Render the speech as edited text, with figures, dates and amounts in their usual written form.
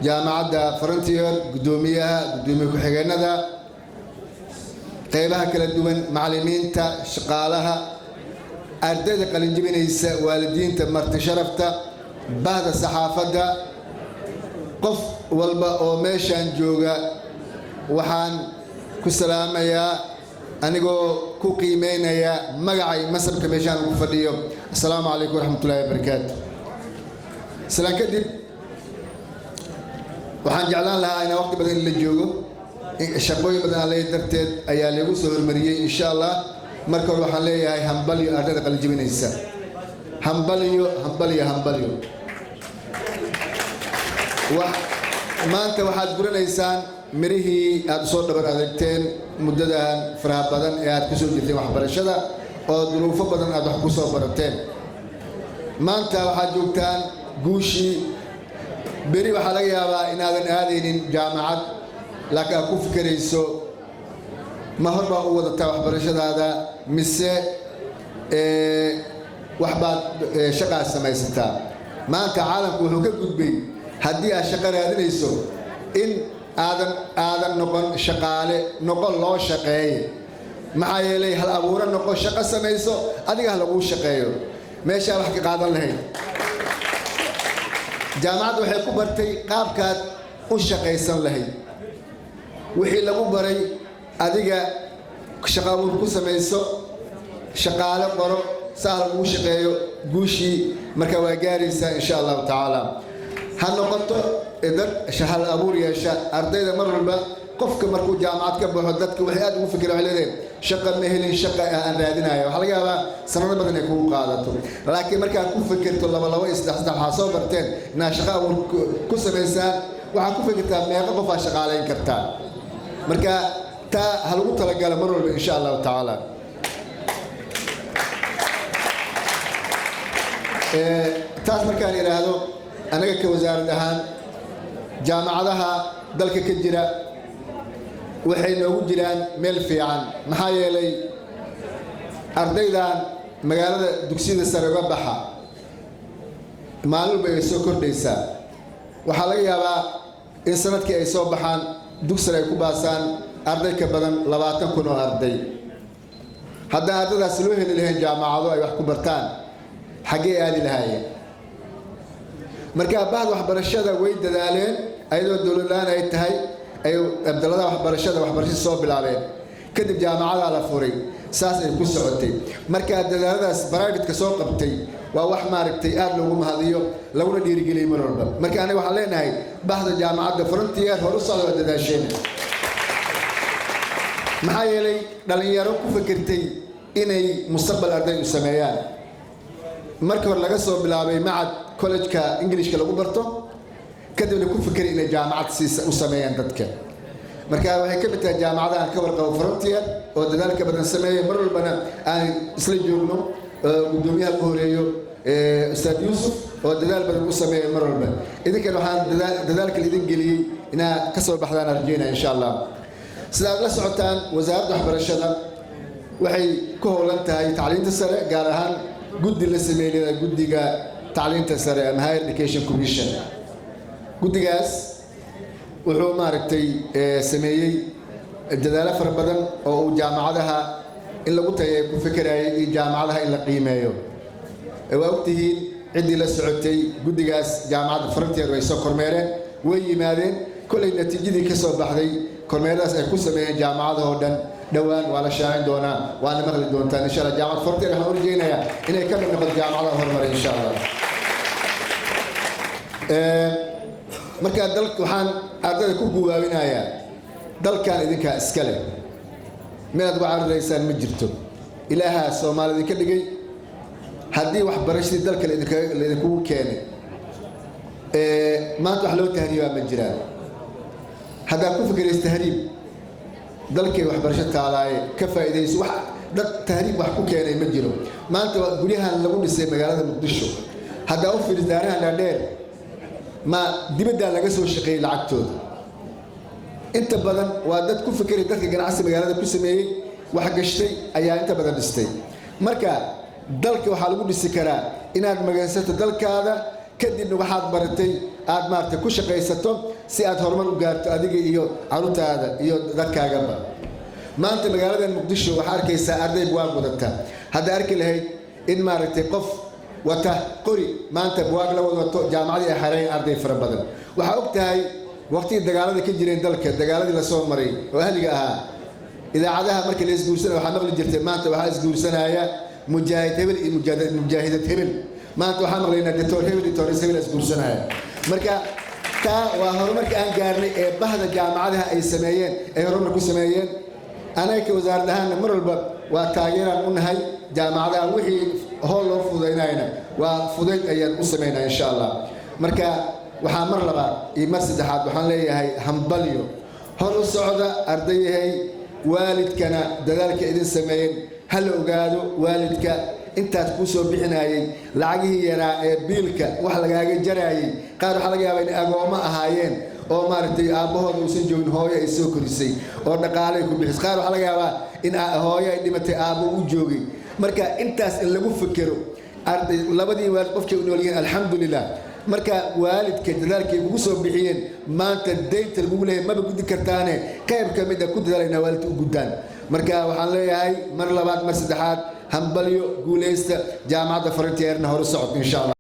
Jaamacadda Frontier, guddoomiyaha, guddoomiye ku-xigeenada, qeybaha kala duwan, macallimiinta, shaqaalaha, ardayda qalinjibinaysa, waalidiinta, marti sharafta, bahda saxaafadda, qof walba oo meeshaan jooga, waxaan ku salaamayaa anigoo ku qiimeynaya magacay masabka meeshaan ugu fadhiyo. Assalaamu calaykum waraxmatullahi wabarakaatu. Islaan kadib, waxaan jeclaan lahaa inaan waqti badan la joogo. Shaqooyin badan aan leeyahay darteed ayaa lagu soo hormariyey. Insha Allah, marka hore waxaan leeyahay hambalyo ardayda qalinjibinaysa. Hambalyo, hambalyo, hambalyo. Maanta waxaad guranaysaan mirihii aad usoo dhabar adeegteen muddadan faraha badan ee aad kusoo jirteen waxbarashada, oo duruufo badan aad wax ku soo barateen. Maanta waxaad joogtaan guushii. Beri waxaa laga yaabaa inaadan aadaynin jaamacad, laakiin aad ku fikirayso ma hor baa u wadataa waxbarashadaada mise wax baad shaqaad samaysataa. Maanta caalamku wuxuu ka gudbay haddii aad shaqo raadinayso in aadan noqon shaqaale, noqon loo shaqeeye. Maxaa yeelay, hal abuuro noqo, shaqo samayso, adiga ha laguu shaqeeyo meeshaa wax ka qaadan lahayd. Jaamacadda waxay ku bartay qaabkaad u shaqaysan lahayd. Wixii lagu baray adiga shaqo abuur ku samayso, shaqaale qoro, saa lagugu shaqeeyo. Guushii marka waa gaaraysaa, insha Allahu tacaala. Ha noqoto dad hal abuur yeesha ardayda. Mar walba qofka markuu jaamacad ka baxo, dadka waxay aad ugu fikiraan, waxay leedahay: "Shaqa ma helin, shaqa aan raadinaya." Waxaa laga yaabaa sanado badan ay kugu qaadato, laakiin markaad ku fikirto laba labo iyo saddex saddex waxaa soo barteen inaad shaqa abuur ku samaysaan, waxaad ku fikirtaa meeqa qof aad shaqaalayn kartaa. Marka taa ha lagu talagalo mar walba, insha Allahu tacaala. Taas markaan idhaahdo, anaga ka wasaarad ahaan jaamacadaha dalka ka jira waxay noogu jiraan meel fiican. Maxaa yeelay, ardaydan magaalada dugsiyada sare uga baxa maalin walba ay soo kordhaysaa. Waxaa laga yaabaa in sanadkii ay soo baxaan, dug sare ay ku baasaan arday ka badan 20,000 oo arday. Haddaan ardaydaas loo heli lahayn jaamacado ay wax ku bartaan, xaggee aadi lahaayeen? Marka bahda waxbarashada way dadaaleen. Ayadoo dowladlaan ay tahay ay abdaladaha waxbarashada soo bilaabeen. Kadib jaamacadaa la furay, saas ay ku socotay. Marka dadaaladaas private-ka soo qabtay waa wax, maaragtay, aad loogu mahadiyo, laguna dhiirigeliyay mar walba. Marka aniga waxaan leenahay bahda Jaamacadda Frontier, hor u socda, waa dadaasheena. Maxaa yeelay, dhalinyaro ku fikirtay inay mustaqbal arday u sameeyaan, marka hore laga soo bilaabay macad college-ka Englishka lagu barto, kadibna ku fikiray inay jaamacad si u sameeyaan dadka. Marka waxay ka mid tahay jaamacadaha aan ka warqabo Frontier oo dadaalka badan sameeyay. Mar walbana aan isla joogno, guddoomiyaha u horeeyo, Ustaad Yuusuf, oo dadaal badan u sameeya mar walba. Idinkan waxaan dadaalka idin geliyey inaa ka soo baxdaan arjeynaya, insha Allah. Sida aad la socotaan, Wasaaradda Waxbarashada waxay ku howlan tahay tacliinta sare, gaar ahaan guddi la sameeyay, guddiga tacliinta sare ama Higher Education Commission. Guddigaas wuxuu, maaragtay, sameeyey dadaalo fara badan oo uu jaamacadaha in lagu tayeeyo ku fekerayay iyo jaamacadaha in la qiimeeyo. Waa ogtihiin ciddii la socotay, guddigaas Jaamacadda Frontier way soo kormeereen, way yimaadeen. Kollay natiijadii ka soo baxday kormeeradaas ay ku sameeyeen jaamacadahoo dhan dhowaan waa la shaacin doonaa, waana maqli doontaan, insha Allah. Jaamacad Frontier waxaan u rajaynayaa inay ka mid noqoto jaamacadaha horumaray, insha Allah. Marka waxaan ardayda ku guwaabinayaa: dalkan idinkaa iska leh, meelaad uga cararaysaan ma jirto. Ilaahaa Soomaali idinka dhigay. Haddii waxbarashadii dalka laidinkugu keenay, maanta wax loo tahriibaa ma jiraan. Haddaad ku fikiraysa tahriib, dalkay waxbarasho taalaaye, ka faa'iidayso. Wax dad tahriib wax ku keenay ma jiro. Maanta guryahan lagu dhisay magaalada Muqdisho, haddaa u fiiris daarahan dhaadheer, ma dibaddaa laga soo shaqeeyey lacagtooda? Inta badan waa dad ku fikiray, dadka ganacsi magaalada ku sameeyey, wax gashtay ayaa inta badan dhistay. Marka Dalka waxaa lagu dhisi karaa inaad magansato dalkaada, kadibna waxaad baratay aad maaragtay ku shaqaysato si aad horumar u gaarto adiga iyo caruurtaada iyo dadkaagaba. Maanta magaaladan Muqdisho waxaa arkaysaa arday buwaag wadata. Hadda arki lahayd in maaragtay qof wata qori maanta buwaag la wada wato, jaamacadii ay xareeyeen arday fara badan. Waxaa og tahay waqtigii dagaalada ka jireen dalka, dagaaladii lasoo maray oo ahliga ahaa, idaacadaha markii la isguursanaya waxaa maqli jirtay: "Maanta waxaa isguursanaya mujaahid hebel iyo mujaahidad hebel." Maanta waxaa maqlaynaa doctor hebel iyo doctores hebel isguursanaya. Marka taa waa horumarka aan gaarnay ee bahda jaamacadaha ay sameeyeen, ay horumar ku sameeyeen. Anaga ka wasaarad ahaanna mar walba waa taageeraan u nahay jaamacadaha. Wixii hool loo fududaynayna waa fudayd ayaan u samaynaa, insha Allah. Marka waxaa mar labaad iyo mar saddexaad waxaan leeyahay hambalyo, hor u socda ardayahay. Waalidkana dadaalka idin sameeyeen ha la ogaado. Waalidka intaas kuu soo bixinayay, lacagihii yaraa ee biilka wax lagaaga jaraayay, qaar waxaa laga yaabaa inay agoommo ahaayeen oo maaragtay aabbahooda uusan joogin, hooyo ay soo korisay oo dhaqaalay ku bixis. Qaar waxaa laga yaabaa in hooyo ay dhimatay, aabbo u joogay. Marka intaas in lagu fikero arday labadii waalid qofkay u nool yihiin, alxamdulilah. Marka waalidka dadaalkay kugu soo bixiyeen, maanta deynta lagugu leeyahay maba gudi kartaane, qayb ka mid a ku dadaala inaa waalidka u guddaan. Marka waxaan leeyahay mar labaad, mar saddexaad, hambalyo, guulaysta. Jaamacadda Frontierna hore socod, insha Allah.